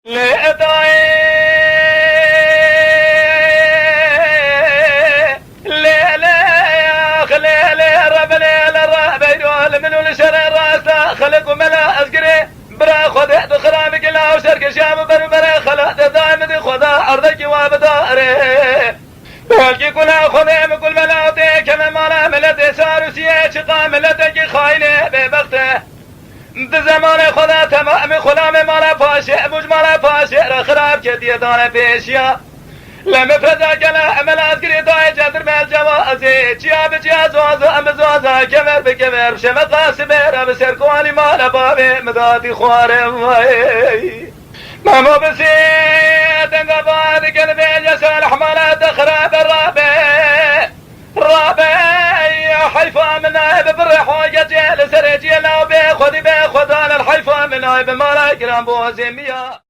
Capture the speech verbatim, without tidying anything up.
Lê edayê, lê, lê, ax, lê, lê, rebe, lê, lê, re, beyro, li min û li şerê rasta, xelek û mela ez girê, bira Xwedê di xiramikî law serkişa bi ber û berê xelatê dayê min di Xweda erdekî wa bida erê. Belkî kula Xwedê min kul mela tê keme mala miletê Sarûsiyê çiqa miletekî xayinê bêbext e. Di zemanê xwe de temamî xulamê mala paşê, bûj mala paşê re xirab ketiye dane pêşiya. Lê min feza gele emel azgirî dayê cendir mel cewazê. Çiya bi çiya, zoza em bi zoza, kever bi kever, bi şemeqa sibê re bi ser kuwanî mala bavê min datî xwarê vay. Memo bisê denga va dikin vêce salih mala te xirabe rabe. Rabe ya heyfa min nayê bi birê hoy gecê li serê ciyê law bê xwedî bê xwedan el heyfa min nayê bi mala giran bo zêmiya.